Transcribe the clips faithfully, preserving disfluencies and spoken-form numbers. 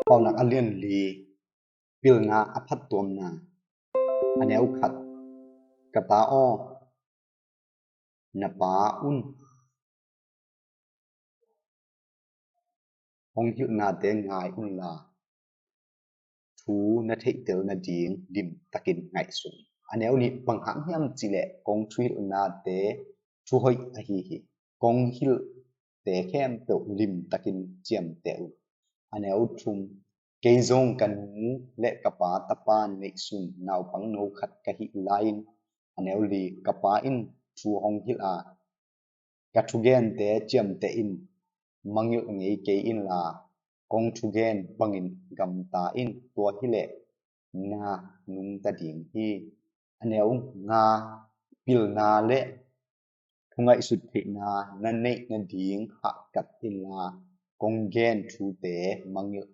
Paunak a lian li, pilna a phattuamna. A neu khat, ka ta aw, na pa un hong hilhnate ngai unla, thu na theihtel nading limtakin ngaihsun. A neu nih, bang hang hiam cihleh kong thuhilhnate thuhoih ahi hi. Kong hilhte khempeuh limtakin ciamteh un. A neu thum, kei zong ka nu le ka pa tapa neihsun naupangno khat ka hih lai-in, a neu li, ka pa in thu hong hilh a, ka thugente ciamteh in, mangngilh ngei kei inla, kong thugen bangin gamta in, tua hileh na nungta ding hi. A neu nga, pilna le thungaihsut theihna na neih nading hahkat inla, kong gen thute mangngilh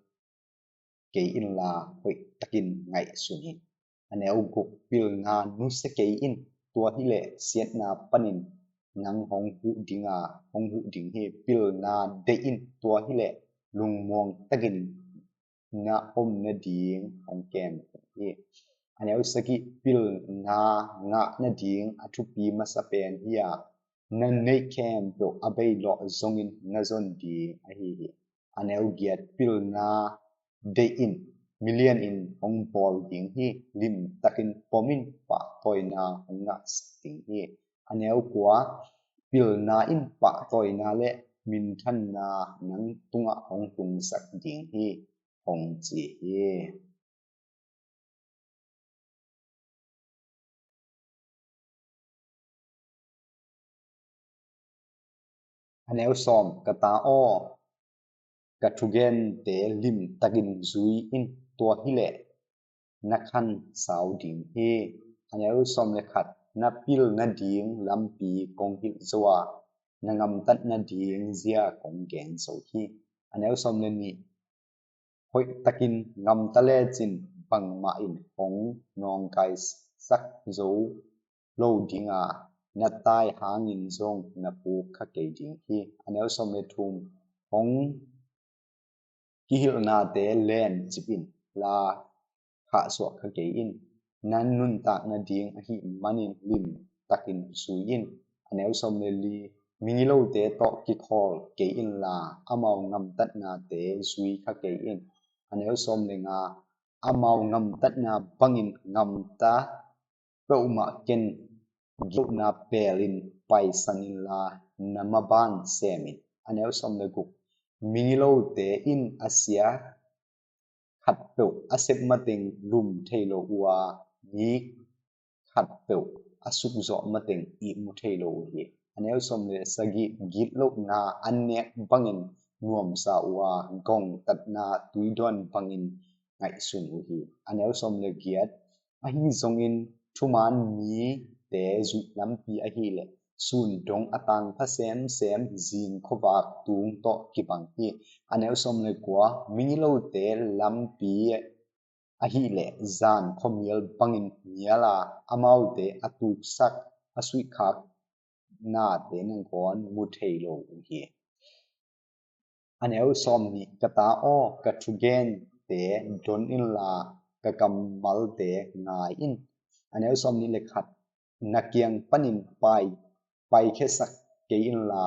kei inla, hoihtakin ngaihsun in. A neu guk, pilna nusia kei in, tua hileh siatna panin nang hong huh dinga, hong huh ding hi. Pilna deih in, tua hileh lungmuang takin na om nading hong kem hi. A neu sagih, pilna ngah nading a thupi masa pen hi a, na neih khempeuh a beilawh zongin na zon ding ahi hi. A neu giat, pilna deih in, milian in hong bawl ding hi. Limtakin pom in, pahtawina hong ngahsak ding hi. A neu kua, pilna in pahtawina le minthanna nang tungah hong tungsak ding hi, hong ci hi. A neu sawm, ka ta aw, ka thugente limtakin zui in, tua hileh na khansau ding hi. A neu sawm le khat, na pil nading lampi kong hilh zo a, na ngamtat nading zia kong gen zo hi. A neu sawm le nih, hoihtakin ngamta lecin bangmah in hong nawngkaisak zo lo dinga, na tai hangin zong na puk kha kei ding hi. A neu sawm le thum, hong kihilhnate lencip in, la khahsuah kha kei in. Na nuntak nading ahih manin limtakin zui in. A neu sawm le li, migilote tawh kikhawl kei inla, amau ngamtatnate zui kha kei in. A neu sawm le nga, amau ngamtatna bangin ngamta peuhmah ken, gilna pelin paisan inla, na maban sem in. A neu sawm le guk, migilote in a sia khatpeuh a sep mateng lum thei lo uh a, mi khatpeuh a sukzawh mateng ihmu thei lo uh hi. A neu sawm le sagih, gitlohna an nek bangin nuamsa uh a, gongtatna tuidawn bangin ngaihsun uh hi. A neu sawm le giat, ahi zongin thuman mite zuih lampi ahileh sun dong a tangpha semsem zing khuavak tung tawh kibang hi. A neu sawm le kua, migilote lampi ahileh zan khuamial bangin mial a, amaute a tuksak a suihkhak nate nangawn mu thei lo uh hi. A neu sawm nih, ka ta aw, ka thugente don inla, ka kammalte ngai in. A neu sawm nih le khat, na kiang panin pai, paikhiasak kei inla,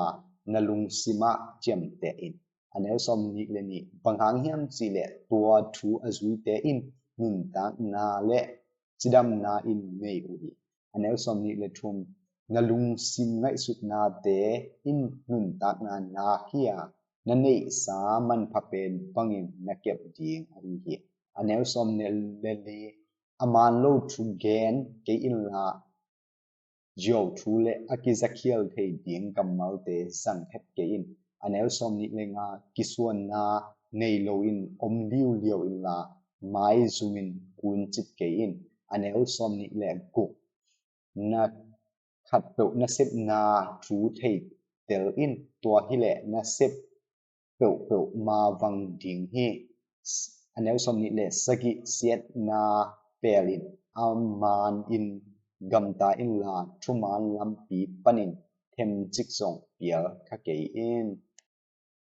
na lungsimah ciamteh in. A neu sawm nih le nih, bang hang hiam cihleh tua thu a zuite in nuntakna le cidamna in nei uh hi. A neu sawm nih le thum, na lungsim ngaihsutnate in nuntakna nak hi a, na neihsa manpha pen bangin na kep ding ahi hi. A neu sawm nih le li, a man lo thu gen kei inla, ziau thu le a kizakhial thei ding kammalte zang het kei in. A neu sawm nih le nga, kisuanna nei loin om liuliau inla, maizumin kuncip kei in. A neu sawm nih le guk, na khatpeuh na sepna thu theitel in, tua hileh na sep peuhpeuh mavang ding hi. A neu sawm nih le sagih, siatna pelin a man in gamta inla, thuman lampi panin themcik zong pial kha kei in.